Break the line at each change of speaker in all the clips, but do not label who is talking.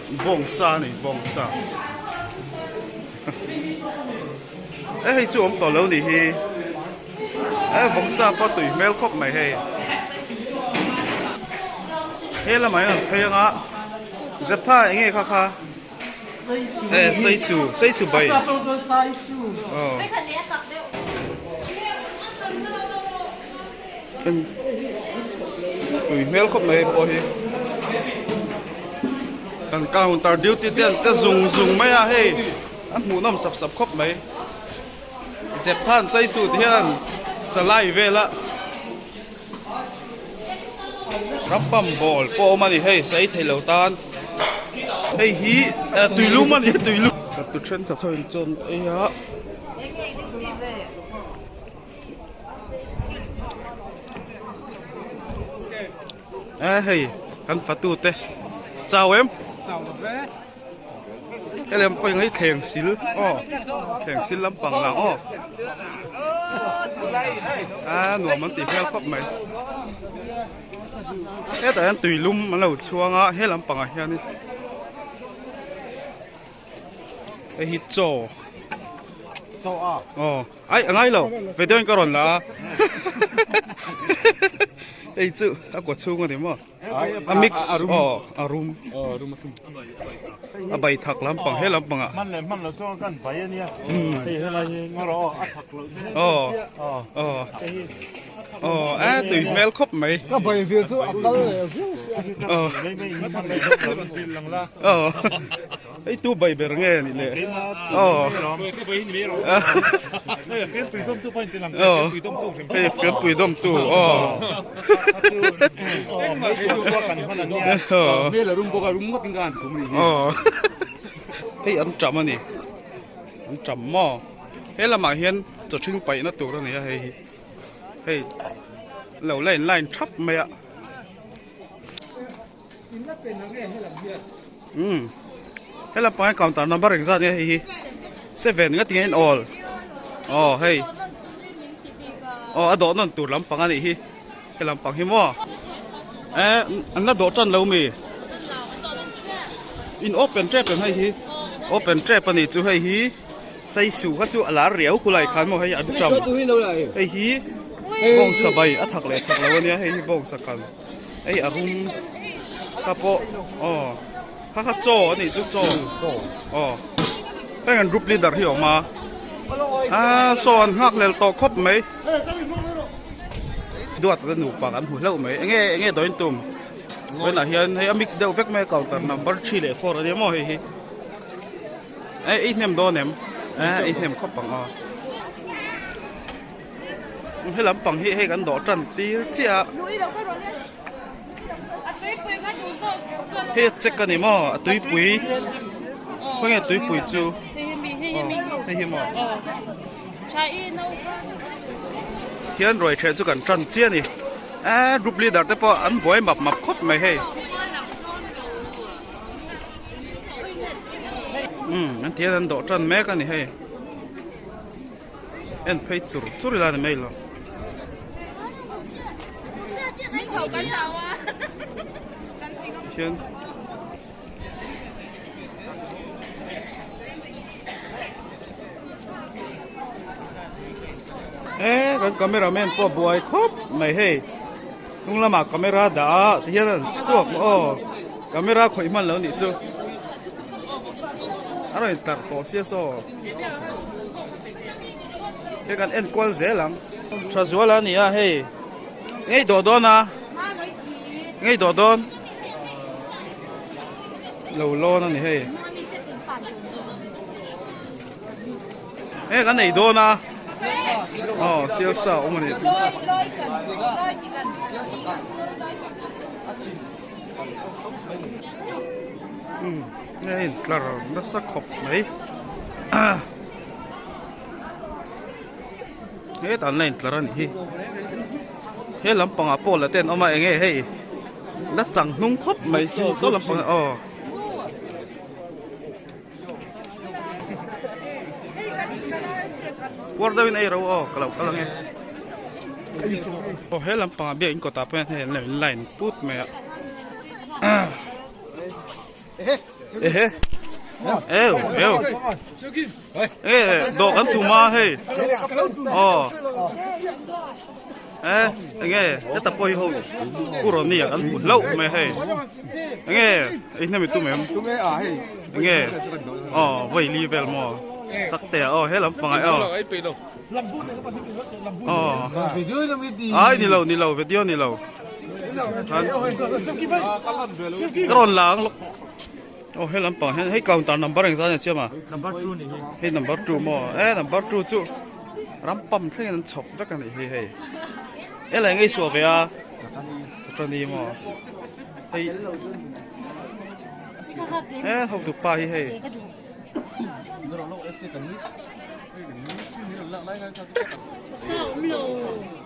Bawngsa a ni bawngsa e hei chu awm tawh lo nih hi e vawksa pawh tui hmel khawp mai hei he lamah hian an phei anga zeptha eng nge kha kha e saisu saisu bai aw Tui hmel khawp mai hei pawh hi kan counter duty te an che zung zung mai a hei a hmuhnawm sap sap khawp mai zep than sai suh ti hian salai vel a rampam ball pawh a awm a ni hei sai theilo tan hei hi tuilum a ni tuilum tu thenkhat ho in chuan ei a. A hei kan fatu te chau em he lem pawh hi thleng sil aw thleng sil lampang lang aw a nuam an tih hmel khawp mai hetah hian tui lum an lo chhuang a he lampangah hianin hei hi chaw aw. Ai a ngai lo video in ka rawn la a hei chu a kaw chhung a ni maw a mix aw a rum a bai thak lampang he lampang ah aw aw aw a tui hmel khawp mai aw aw. Hei tu bai ber nge ni le? Aw. Hei fianpui dawmtu aw. Aw. Hei an ṭam a ni. An ṭam maw? He lamah hian chaw ṭhing paihna tur a ni a hei hi. Hei lo la in line ṭhap mai a. Umm helai pangah hian counter number engzat nge hei hi seven nga tinge in awl aw hei aw a dawh nawn tur lampang a nih hi he lampang hi maw eh an la dawh tan lo mi in open tep em hei hi open tep a nih chu hei hi saisu kha chu a lar riau khulai khan maw hei an tam hei hi bawngsa bai a thak leh thak lo a nia hei hi bawngsa kal. Hei a rum kha pawh aw kha kha chaw a nih chu chaw aw heng an group leader hi a awm a ah saw an nghak lel tawh khawp mai duat te nupa kan hmu hlauh mai enge enge dawin tum vawiinah hian hei a mix deuh vek mai a counter number three leh four a nia maw hei hi eh i hnem dawn em eh i hnem khawp ang aw. He lampang hi hei kan dawh tan tir chiah a hei a check a ni maw a tuipui khawnge tuipui chu hei hi maw hian ruai ṭheh chu kan tan chiah a ni eee group leader te pawh an buai map map khawp mai hei umm an ti hian an dawh tan mek a ni hei. En phei chur chur ila ni mai lo. Hian e kan cameraman pawh buai khawp mai hei hnung lamah camera dah a tihian an suak maw aw camera khawih hman lo nih chu a rawn intarh tawh sia saw. Hei kan en kual zel ang. Tha zual a ni a hei. Ngei dawh dawn a. Ngei dawh dawn. Lo lawn a ni hei. Hei kan ei dawn a. Aw sial sa awm a ni. Umm hei tlar nasa khawp mai hetah an la intlar a nih hi he lampangah pawh la te an awm a eng nge hei la chang hnung khawp mai saw lampangah aw. Puar deuhin ei ro aw ka lo kal ange aw he lampangah biak in kawtah pawh hian hei an lo in line put mai a. Ehe eu eu e dawh kan tum a hei aw e enge heta pawh hi ho pu Ronnie ah kan hmu hlauh mai hei enge ei hnem i tum em enge aw vawi li vel maw sakte ah aw he lampang ah aw aw ai ni lo ni lo video ni lo. Ka rawn la ang lawk. Aw he lampang hian hei counter number engzat a ni siam a?
Number 2 ni hi.
Hei number 2 maw? E number 2 chu ram pam thlengin an chhawp vek a nih hi hei. E la eng ei suah ve a? Chutani maw? Hei e hotu pa hi hei.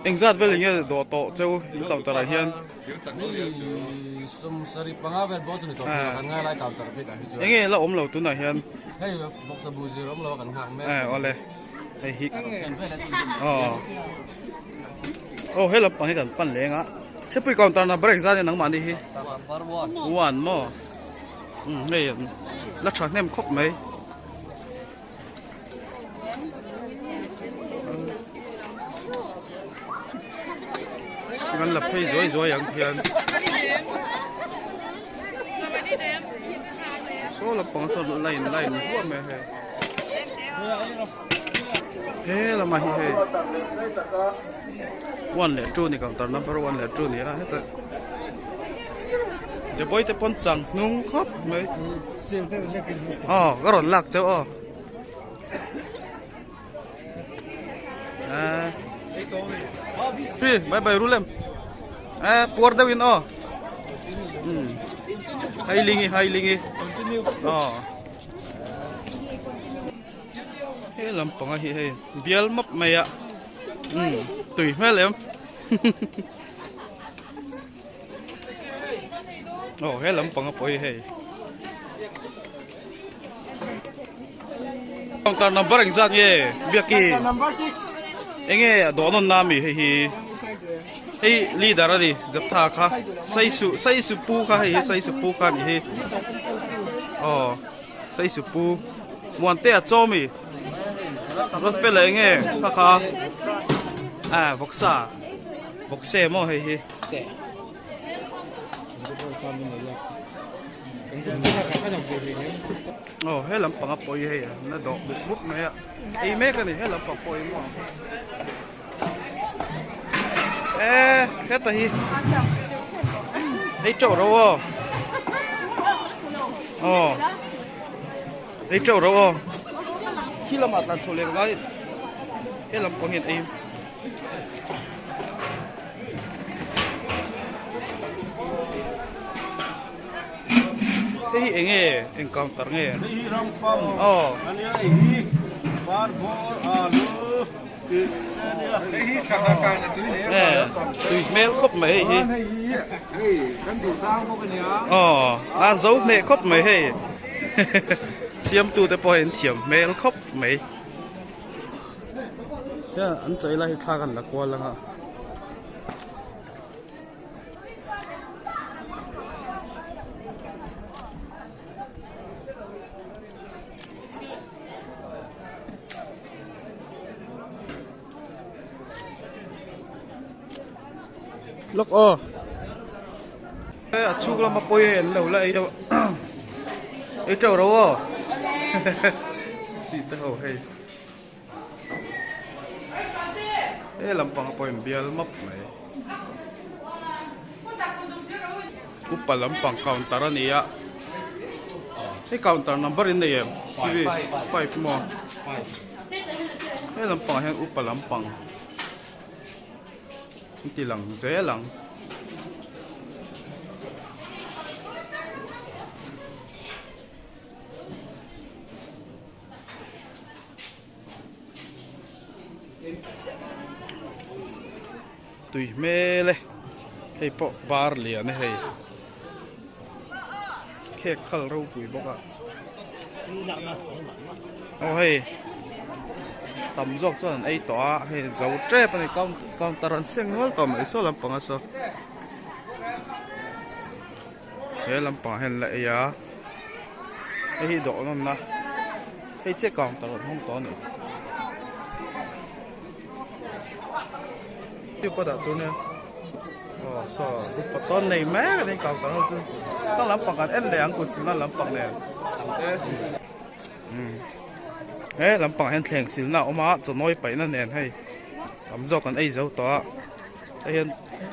Engzat vel enge dawh tawh cheu in counter ah hian enge la awm lo tunah hian awle hei hi aw aw he lampang hi kan pan leng a Sepui counter number engzat nge nangmahni hi one maw umm hei la thahnem khawp mai. Kan la phei zuai zuai ang khian saw lampang sawn line line huam mai hei he lamah hi hei one leh two ni counter number one leh two ni a heta Deboi te pawn chang hnung khawp mai. Aw ka rawn lak chauh aw. Eh. Pi bye bye rulem. Eh puar deuh in aw. Hmm. Hai lingi hai lingi. Aw. He lampanga hi hei bial map mai a. Hmm tui hmel em. Aw he lampang a pawi hei. Counter number engzat nge Biaki?
Number 6.
Enge dawh nawn na mi hei hi. Hei leader ani Zeptha kha. Saisu Saisu pu kha hei hi Saisu pu kha ni hi. Aw Saisu pu. Muante a chaw mi. Ruat fela enge kha kha. Ah vawksa. Vawkse maw hei hi.
Se.
Aw he lampang a pawi hei na dawh mup mup mai a ei mek a ni he lampang pawh hi maw e heta hi ei teuh ro aw aw ei teuh ro aw khi lamah tlan chho leh ngai he lampang hian ei. Hei hi eng nge eng counter nge
Hei hi rampam
aw
ania hei hi parbawl alu tih te ania hei hi sangha kan a tui hle
e tui hmel khawp mai hei hi
hei hi hei kan duh tlang bawk ania
aw a zo hneh khawp mai hei siamtu te pawh hi an thiam hmel khawp mai. Hian an chei lai hi thla kan la kual ang a. Lawk aw. A chhung lama pawi hei an lo la ei deuh ei teuh ro aw. Si te ho hei. He lampang pawh in bial map mai. Upa lampang counter a ni a. Hei counter number in nei em? CV 5 maw? He lampang ah hian upa lampang an ti lang zel ang. Tui hmel e hei pawh bar lian e hei khek khal ropui bawk a aw hei tam zawk chuan an ei tawh a hei zo tep a ni counter an seng nual tawh mai saw lampang a saw he lampang ah hian an la ei a. Hei hi dawh nawmna hei chiah counter an hawng tawh a ni. Tube a dah tur nia aw saw group photo an nei mek a ni counter ho chu hlang lampang kan en leh ang kut silna lampang nen he lampang ah hian thleng silna a awm a chawnawi paihna nen hei tam zawk an ei zo tawh a hei hian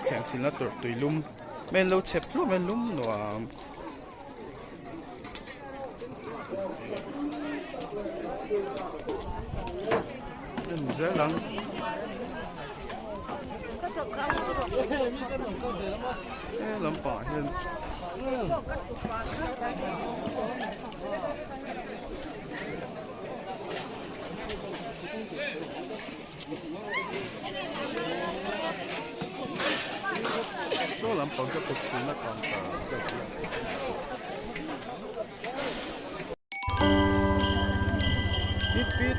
thleng silna tur tuilum mai an lo chhep hluah mai a lum nuam. En zel ang. He lampangah hian Saw lampang chu kut chhunna counter Pit pit.